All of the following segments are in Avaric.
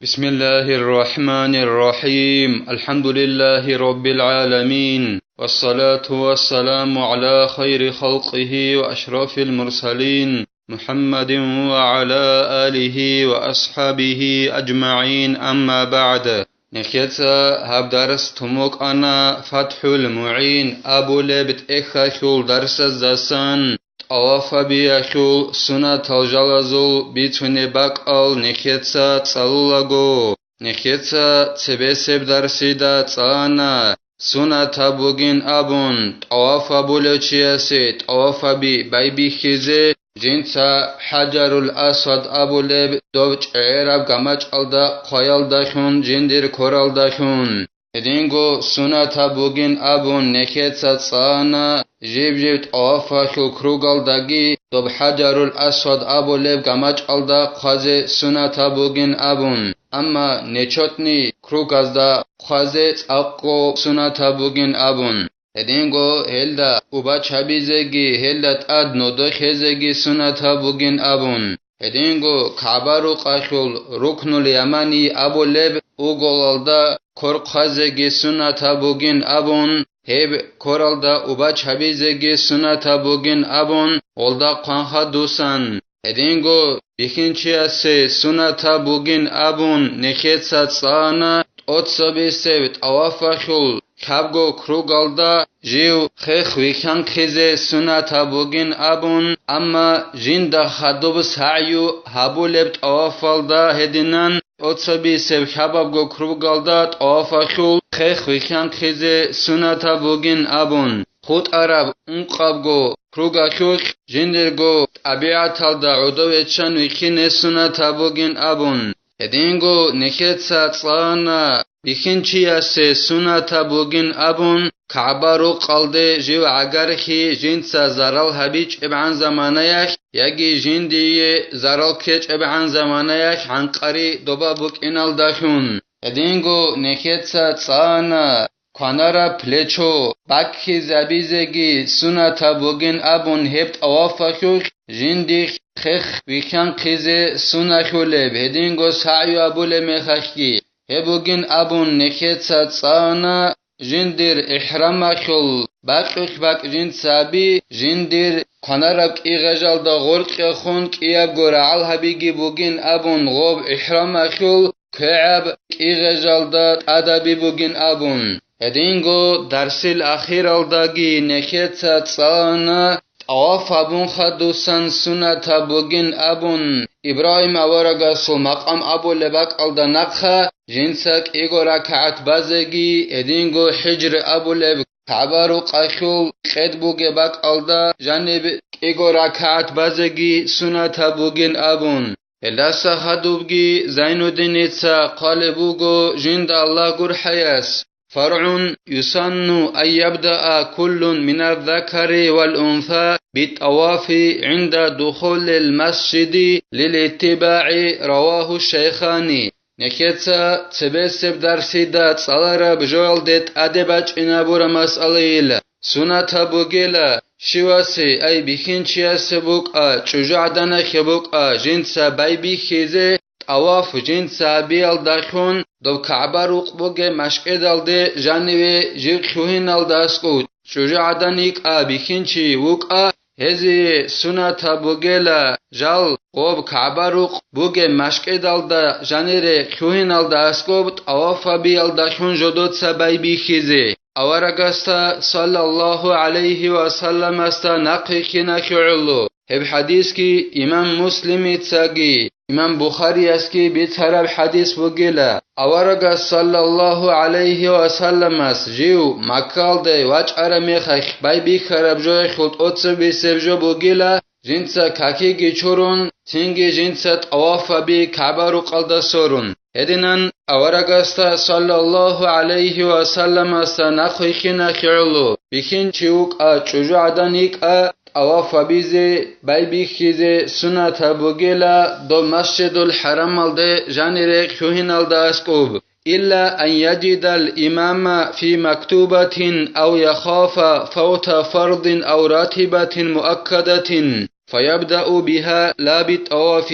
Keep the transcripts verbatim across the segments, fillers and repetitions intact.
بسم الله الرحمن الرحيم. الحمد لله رب العالمين. والصلاة والسلام على خير خلقه وأشرف المرسلين محمد وعلى آله وأصحابه أجمعين. أما بعد. Нехеца гьаб дарс тумукъана ФатхӀул МугӀин абулеб тӀехьалъул дарсаздасан. ТӀавафабиялъул сунатал жалазул бицунеб бакӀал нехеца цӀалулаго, нехеца цебесеб дарсида цӀана, сунатаб бугин абун, тӀавафабулев чиясе тӀавафаби байбихьизе, жинца ХӀаджарул Асвад абулеб доб чӀегӀераб гамачӀалда хъваялдалъун жиндир квералдалъун. Гьединго сунатаб бугин абун нехеца цӀана, жиб-жиб тӀавафалъул кругалдаги доб ХӀаджарул Асвад абулеб гамачӀалда хъвазе сунатаб бугин абун, амма нечетный кругазда хъвазе цӀакъго сунатаб бугин абун. Гьединго гьелда убач гьабизеги, гьелда тӀад нодо хезеги сунатаб бугин абун. Гьединго КагӀба-рукъалъул Рукнул-Ямани абулеб уголалда квер хъвазеги сунатаб бугин абун, гьеб квералда убач гьабизеги сунатаб бугин абун, гъолда хъван хадусан. Гьединго бихьинчиясе сунатаб бугин абун нехеца цӀана, тӀоцебесеб тӀавафалъул лъабго кругалда жив хех вихьанхъизе сунатаб бугин абун, амма жинда хадуб сагӀю гьабулеб тӀавафалда гьединан, тӀоцебесеб лъабабго кругалда тӀавафалъул хех вихьанхъизе сунатаб бугин абун, хутӀараб ункъабго кругалъулъ жиндирго тӀабигӀаталда гӀодов виччан вихьине сунатаб бугин абун. Гьединго нехеца цӀана бихьинчиясе сунатаб бугин абун, КагӀба-рукъалде жив гӀагархьи жинца зарал гьабичӀебгӀан заманаялъ яги жиндие зарал ккечӀебгӀан заманаялъ гӀанкъари доба букӀиналдалъун. Гьединго нехеца цӀана кванараб плечо баккизабизеги сунатаб бугин абун гьеб тӀавафалъулъ жиндихъ хех вихьанхъизе суналъулеб гьединго сагӀю абулеб мехалъги. Гьеб бугин абун нехеца цӀана жиндир ихӀрамалъул бакьулъ бакӀ жинцаби жиндир кванараб кӀигъежалда гъоркьехун кӀиябго рагӀал гьабиги бугин абун гъоб ихӀрамалъул квегӀаб кӀигъежалда тӀадаби бугин абун. Гьединго дарсил ахиралдаги нехеца цӀана тӀаваф гьабун хадусан сунатаб бугин абун, Ибрагьим аварагасул макъам абулеб бакӀалда нахъа жинца кӀиго ракагӀат базеги, гьединго хӀижр абулеб КагӀба-рукъалъул къед бугеб бакӀалда жаниб кӀиго ракагӀат базеги сунатаб бугин абун. Гьелдаса хадубги Зайнуддиница хъвалеб буго жинда Аллагь гурхӀаяс: فرع يسن أن يبدأ كل من الذكر والأنثى بالطواف عند دخول المسجد للاتباع. رواه الشيخان. Нехеца цебесеб дарсида цӀалараб жоялде тӀаде бачӀинабура масъалаила. Сунатаб бугела, щивасе, ай бихьинчиясе букӀа, чӀужугӀаданахъе букӀа, жинца байбихьизе, тӀаваф жинца гьабиялдалъун доб КагӀба-рукъ бугеб машкӀидалде жаниве жив лъугьиналда аскӀов чӀужугӀадан йикӀа бихьинчи вукӀа, гьезие сунатаб бугела, жал гъоб КагӀба-рукъ бугеб машкӀидалда жанире лъугьиналда аскӀоб тӀаваф гьабиялдалъун жодоца байбихьизе. Аварагасда, саллаллагьу гӀалайгьи ва салламасда, нахъ вихьиналъе гӀоло. Гьеб хӀадисги имам Муслимицаги имам Бухариясги бицараб хӀадис бугила. Аварагас, саллаллагьу гӀалайгьи ва салламас, жив Маккалде вачӀараб мехалъ байбихьараб жоялъул тӀоцебесеб жо бугила, жинца какиги чурун, цинги жинца тӀавафаби КагӀба-рукъалда сорун. Гьединан аварагасда, саллаллагьу гӀалайгьи ва салламасда, нахъ вихьиналъе гӀоло, бихьинчи вукӀа, чӀужугӀадан йикӀа, тӀаваф гьабизе, байбихьизе сунатаб бугела доб Масжидул ХӀарамалде жанире лъугьиналда аскӀоб. إلا أن يجد الإمام في مكتوبة أو يخاف فوت فرض أو راتبة مؤكدة فيبدأ بها لا بالطواف.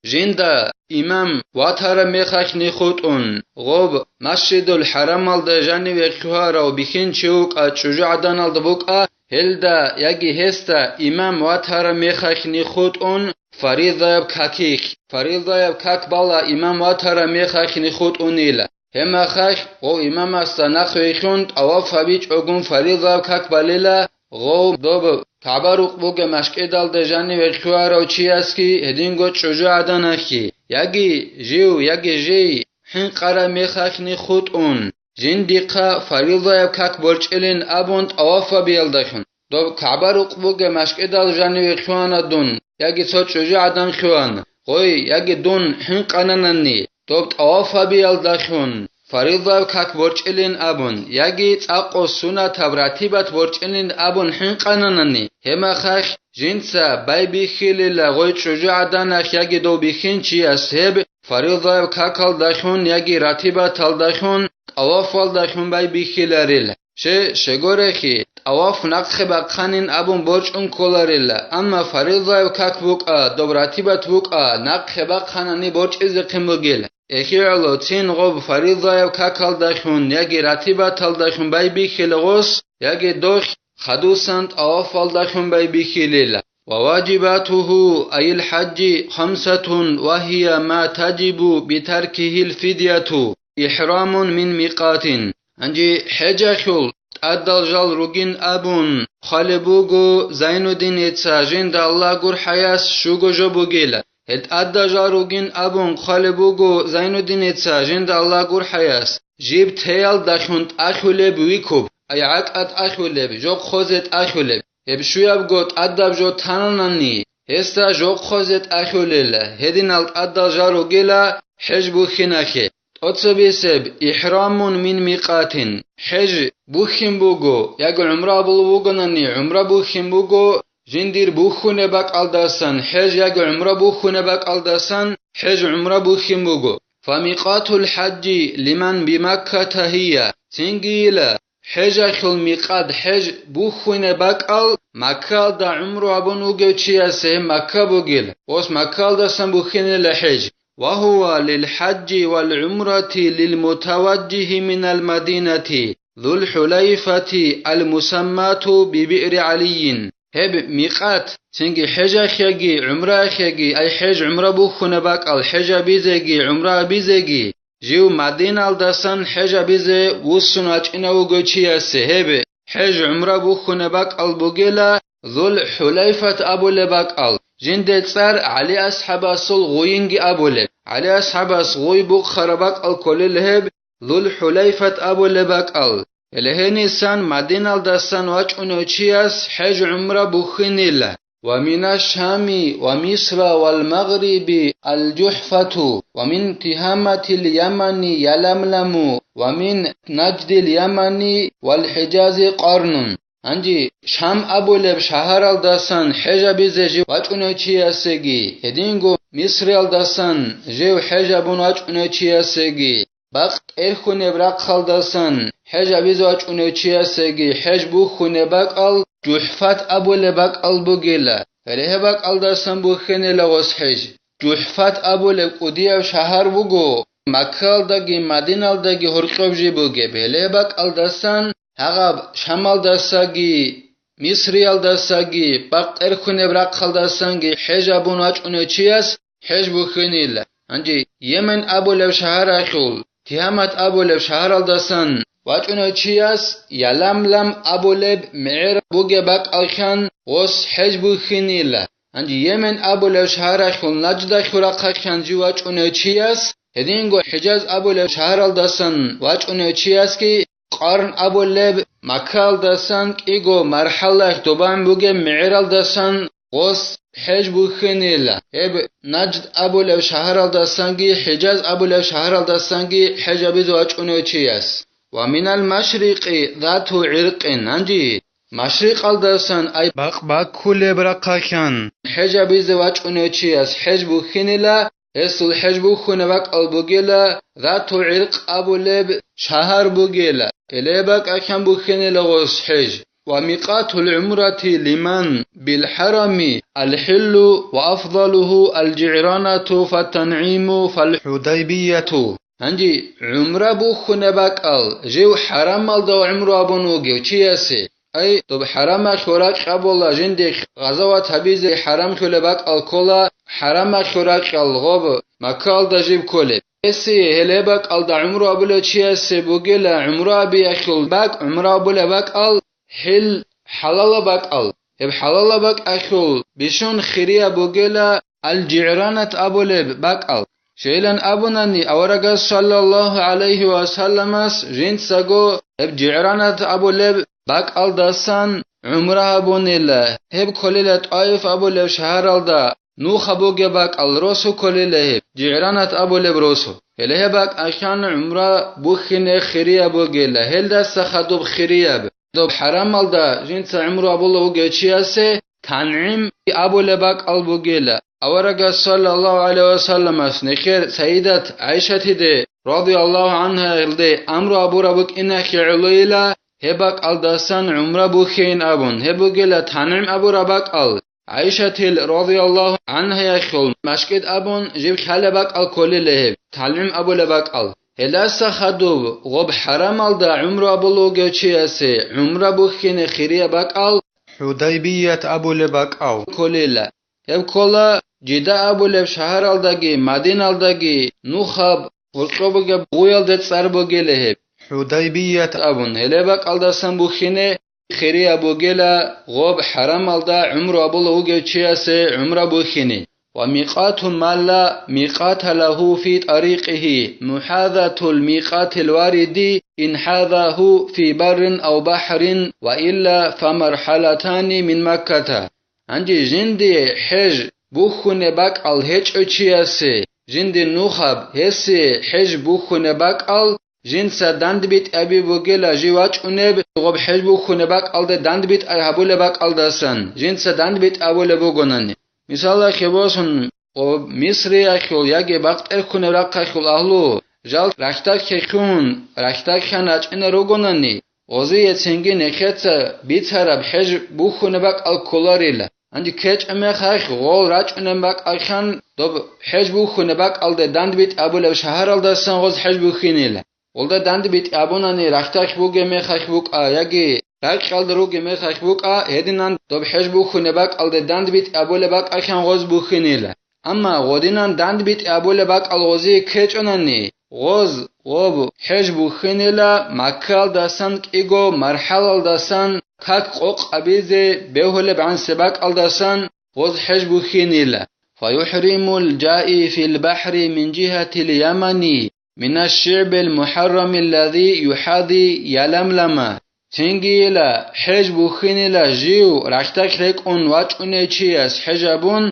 Жинда имам ватараб мехалъни хутӀун, гъоб Масжидул ХӀарамалда жаниве лъугьарав бихьинчи вукӀа, чӀужугӀаданалда букӀа, гьелда яги гьесда имам ватараб мехалъни хутӀун, фаризаяб какихъ, фаризаяб как бала имам ватараб мехалъни хутӀунила. Гьебмехалъ гъов имамасда нахъвилълъун тӀаваф гьабичӀогун фаризаяб как балила, гъов доб КагӀба рукъ бугеб мажгиталда жаниве лъугьарав чиясги гьединго чӀужугӀаданахъги, яги жив, яги жей хӀинкъараб мехалъни хутӀун, жиндихъа фаризаяб как борчӀилин абун тӀаваф гьабиялдалъун, доб КагӀба рукъ бугеб мажгитал жаниве лъугьана дун, яги цо чӀужугӀадан лъугьана, гъой, яги дун хӀинкъананани, доб тӀаваф гьабиялдалъун фаризаяб как борчӀилин абун, яги цӀакъо сунатаб ратибат борчӀилин абун хӀинкъананани, гьебмехалъ жинца байбихьилила гъой чӀужугӀаданахъ яги дов бихьинчияс гьеб фаризаяб какалдалъун яги ратибаталдалъун, тӀавафалдалъун байбихьиларила. Ще, щегорехи, тӀаваф нахъе бахъанин абун борчӀун кколарила, амма фаризаяб как букӀа, доб ратибат букӀа, нахъе бахъанани борчӀизехъин бугила. Эхиялъ цин гъоб фаризаяб какалдалъун яги ратибаталдалъун байбихьила гъос, яги дохь хадусан тӀавафалдалъун байбихьилила. Ва важибатуху, ай хӀажи, хамсатун ва гьия ма тажибу битаркихил фидяту, ихӀрамун мин микъатин. Гьанже хӀежалъул тӀадал жал ругин абун хъвалеб буго Зайнуддиница, жинда Аллагь гурхӀаяс, щуго жо бугила. Гьел тӀадал жал ругин абун хъвалеб буго Зайнуддиница, жинда Аллагь гурхӀаяс, жиб теялдалъун тӀалъулеб вукӀуб, ай гӀакӀа тӀалъулеб, жо хъозе тӀалъулеб. Гьеб щуябго тӀадаб жо тананани, гьесда жо хъозе тӀалъулел, гьединал тӀадал жал ругила хӀеж бухьиналъе. ТӀоцебесеб ихӀрамун мин микъатин, хӀеж бухьин буго, яги гӀумра абулеб бугонани, гӀумра бухьин буго, жиндир бухьунеб бакӀалдасан хӀеж яги гӀумра бухьунеб бакӀалдасан хӀеж гӀумра бухьин буго. Фамикъатул хӀажи лиман бимакката гьия, цинги йила, хӀежалъул микъат, хӀеж бухьунеб бакӀал Маккаялда гӀумру гьабун вугев чиясе гьеб Макка бугил, ос Маккаялдасан бухьинила хӀеж. Ва гьува лил хӀажи вал гӀумрати лил мутаважжихи минал Мадинати Зул ХӀулайфати ал мусаммату бибиъри ГӀалийин. Гьеб микъат, цинги хӀежахъеги, гӀумрахъеги, ай хӀеж гӀумра бухьунеб бакӀал хӀеж абизеги, гӀумра абизеги, жив Мадиналдасан хӀеж абизе вуссун вачӀинав вуго чиясе гьеб хӀеж гӀумра бухьунеб бакӀал бугела, Зул ХӀулайфат абулеб бакӀал, жинде цӀар ГӀали асхӀабасул гъуйинги абулеб. ГӀали асхӀабас гъуй бухъараб бакӀал кколел гьеб, Зул ХӀулайфат абулеб бакӀал. Гьеле гьенисан Мадиналдасан вачӀунев чияс хӀеж гӀумра бухьинила. Ва мина Шами ва Мисра вал Магъриби ал-ЖухӀфату, ва мин Тигьаматил Ямани Яламламу, ва мин Наждил Ямани вал ХӀижази къарнун. Гьанже Шам абулеб шагьаралдасан хӀеж абизе жив вачӀунев чиясеги, гьединго Мисриялдасан жив хӀеж абун вачӀунев чиясеги, бакъ тӀерхьунеб рахъалдасан хӀеж абизе вачӀунев чиясеги хӀеж бухьунеб бакӀал ЖухӀфат абулеб бакӀал бугела. Гьеле гьеб бакӀалдасан бухьенила гъос хӀеж. ЖухӀфат абулеб кӀудияб шагьар буго, Маккаялдаги Мадиналдаги гьоркьоб жи бугеб. Гьеле гьеб бакӀалдасан гьагъаб Шамалдасаги, Мисриялдасаги, бакъ тӀерхьунеб рахъалдасанги хӀеж абун вачӀунев чияс хӀеж бухьинила. Гьанже Йемен абулеб шагьаралъул, Тигьамат абулеб шагьаралдасан вачӀунев чияс Яламлам абулеб мегӀер бугеб бакӀалъан гъос хӀеж бухьинила. Гьанже Йемен абулеб шагьаралъул Наждалъул рахъалъан жив вачӀунев чияс, гьединго ХӀижаз абулеб шагьаралдасан вачӀунев чиясги, Къарн абулеб Маккаялдасан кӀиго мархӀалалъ добан бугеб мегӀералдасан гъос хӀеж бухьинила. Гьеб Нажд абулеб шагьаралдасанги ХӀижаз абулеб шагьаралдасанги хӀеж абизе вачӀунев чияс. Ва минал машрикъи Зату ГӀиркъин, гьанже машрикъалдасан, ай бакъ баккулеб рахъалъан, хӀеж абизе вачӀунев чияс хӀеж бухьинила, гьесул хӀеж бухьунеб бакӀал бугела, Зату ГӀиркъ абулеб шагьар бугела, гьеле бакӀалъан бухьенила гъос хӀеж. وميقات العمرة لمن بالحرم الحل وأفضله الجعرانة فالتنعيم فالحديبية. Гьанже гӀумра бухьунеб бакӀал жив хӀарамалда гӀумру абун вугев чиясе, ай, доб хӀарамалъул ракь абула жиндихъ гъазават гьабизе хӀарамлъулеб бакӀал ккола, хӀарамалъул ракьал гъоб Маккаялда жиб кколеб. Гьесие гьеле бакӀалда гӀумру абулев чиясе бугела гӀумру абиялъул бакӀ, гӀумру абулеб бакӀал хӀил, хӀалалаб бакӀал. Гьеб хӀалалаб бакӀалъул бищун хирияб бугела аль-ЖигӀранат абулеб бакӀал. Щайилан абунани, аварагас саллаллагьу гӀалайгьи ва салламас жинцаго гьеб ЖигӀранат абулеб бакӀалдасан гӀумра гьабунила, гьеб кколила ТӀаиф абулеб шагьаралда, нуха бугеб бакӀал росу кколила гьеб, ЖигӀранат абулеб росу. Гьеле гьеб бакӀалъан гӀумра бухьине хирияб бугела, гьелдаса хадуб хирияб. Доб хӀарамалда жинца гӀумру абулев вугев чиясе ТангӀим абулеб бакӀал бугела. Аварагас саллаллагьу гӀалайгьи ва салламас нехер сайидат ГӀайшатиде, радияллагьу гӀангьа, гьелде амру абураб букӀиналъе гӀолойила, гьеб бакӀалдасан гӀумра бухьейин абун, гьеб бугела ТангӀим абураб бакӀал. ГӀайшатил, радияллагьу гӀангьаялъул, машкӀид абун жиб лъалеб бакӀал кколила гьеб, ТангӀим абулеб бакӀал. Гьелдаса хадуб гъоб хӀарамалда гӀумру абулев вугев чиясе гӀумра бухьине хирияб бакӀал, ХӀудайбият абулеб бакӀал кколила. Гьеб ккола Жидда абулеб шагьаралдаги Мадиналдаги нухаб гьоркьоб бугеб гъуялде цӀар бугела гьеб, ХӀудайбият абун, гьелеб бакӀалдасан бухьине хирияб бугела гъоб хӀарамалда гӀумру абулев вугев чиясе гӀумра бухьине. وميقات من لا ميقات له في طريقه محاذاة الميقات الوارد إن حاذاه في بر أو بحر وإلا فمرحلتان من مكة. Гьанже жинди хӀеж бухьунеб бакӀал гьечӀев чиясе, жинди нухаб гьесие хӀеж бухьунеб бакӀал жинца дандбитӀаби бугела жив вачӀунеб гъоб хӀеж бухьунеб бакӀалде дандбитӀай гьабулеб бакӀалдасан жинца дандбитӀ абулеб бугонани. Мисалалъе босун, гъоб Мисриялъул яги бакъ тӀерхьунеб рахъалъул агьлу жал рахьдахъе хьун, рахьдахъан рачӀунел ругонани, гъозие цинги нехеца бицараб хӀеж бухьунеб бакӀал кколарила. Гьанже ккечӀеб мехалъ гъол рачӀунеб бакӀалъан доб хӀеж бухьунеб бакӀалде дандбитӀ абулеб шагьаралдасан гъоз хӀеж бухьинила. Гъолда дандбитӀ абунани рахьдахъ бугеб мехалъ букӀа яги ракьалда ругеб мехалъ букӀа, гьединан доб хӀеж бухьунеб бакӀалде дандбитӀ абулеб бакӀалъан гъоз бухьинила. Амма гъодинан дандбитӀ абулеб бакӀал гъозие ккечӀонани, гъоз, гъоб, хӀеж бухьинила Маккалдасан кӀиго мархӀалалдасан как къокъ абизе бегьулеб гӀансе бакӀалдасан гъоз хӀеж бухьинила. فيحرم الجائي في البحر من جهة اليمن من الشعب المحرم الذي يحاذي يلملم. Цингийила хӀеж бухьинила жив рахьдахъ рекӀун вачӀунев чияс хӀеж абун,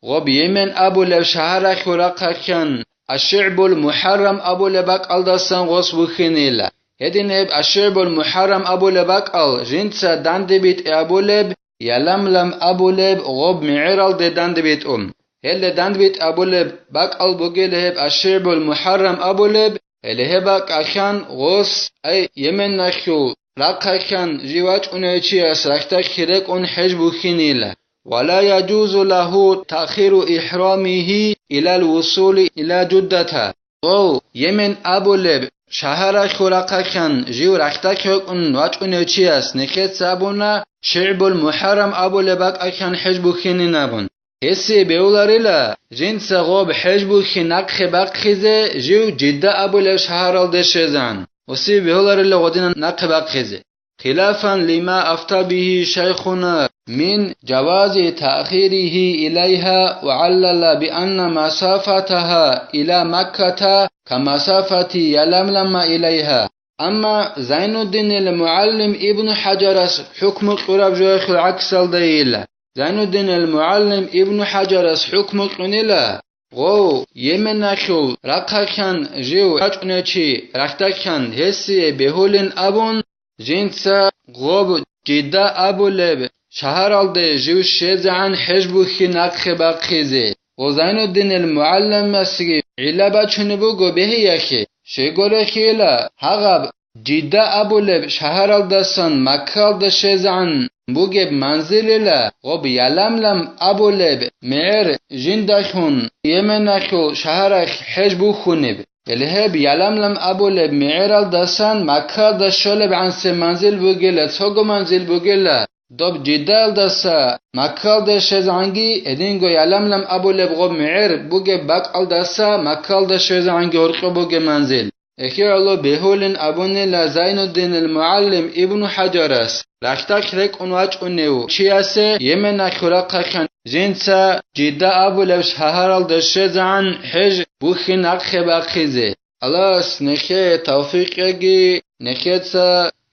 гъоб Йемен абулеб шагьаралъул рахъалъан АшшигӀбул МухӀаррам абулеб бакӀалдасан гъос бухьинила. Гьедин гьеб АшшигӀбул МухӀаррам абулеб бакӀал жинца дандбитӀ абулеб Яламлам абулеб гъоб мегӀералде дандбитӀун. Гьелде дандбитӀ абулеб бакӀал бугел гьеб АшшигӀбул МухӀаррам абулеб, гьеле гьеб бакӀалъан гъос, ай, Йеменалъул рахъалъан жив вачӀунев чияс рахьдахъ рекӀун хӀеж бухьинила. ولا يجوز له تأخير إحرامه إلى الوصول إلى جدة. Гъов, Йемен абулеб шагьаралъул рахъалъан жив рахьдахъ рекӀун вачӀунев чияс нехеца абуна, ШигӀбул МухӀаррам абулеб бакӀалъан хӀеж бухьинин абун. Гьесие бегьуларила, жинца гъоб хӀеж бухьи нахъе бахъизе жив Жидда абулеб шагьаралде щвезегӀан. Гьесие бегьуларила гъодинан нахъе бахъизе. خلافا لما أفتى به شيخنا من جواز تأخيره إليها وعلل بأن مسافتها إلى مكة كمسافة يلملم إليها. Амма Зайнуддинил МугӀаллим Ибну ХӀаджарас хӀукму кьураб жоялъул гӀаксалдайила. Зайнуддинил МугӀаллим Ибну ХӀаджарас хӀукму кьунила, гъов, Йеменалъул рахъалъан жив вачӀунев чи рахьдалъан гьесие бегьулин абун, жинца гъоб Жидда абулеб шагьаралде жив щвезегӀан хӀеж бухьи нахъе бахъизе. Ва Зайнуддинил МугӀалламасги гӀилла бачунеб буго бегьиялъе, щайгурелъила гьагъаб Жидда абулеб шагьаралдасан Маккалда щвезегӀан бугеб манзилила гъоб Яламлам абулеб мегӀер жиндалъун Йеменалъул шагьаралъ хӀеж бухьунеб. Гьеле гьеб Яламлам абулеб мегӀералдасан Маккалда щолеб гӀанасеб манзил бугила, цого манзил бугила, доб Жиддаялдаса Маккалда щвезегӀанги, гьединго Яламлам абулеб гъоб мегӀер бугеб бакӀалдаса Маккалда щвезегӀанги гьоркьоб бугеб манзил. Эхиялъул бегьулин абунила Зайнуддинил мугӀалим Ибну ХӀажарас, рахьдалъ рекӀун вачӀунев чиясе Йеменалъул рахъалъан жинца Жидда абулеб шагьаралда щвезегӀан хӀеж бухьине нахъе бахъизе. Аллагьас нехее тавфикъ кьеги, нехеца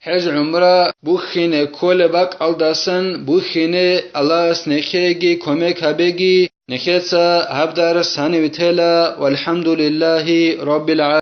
хӀеж-гӀумра бухьине кколеб бакӀалдасан бухьине Аллагьас нехееги кумек гьабеги, нехеца гьаб дарс гьанив тела, валхӀамдулиллагьи раббил гӀаламин.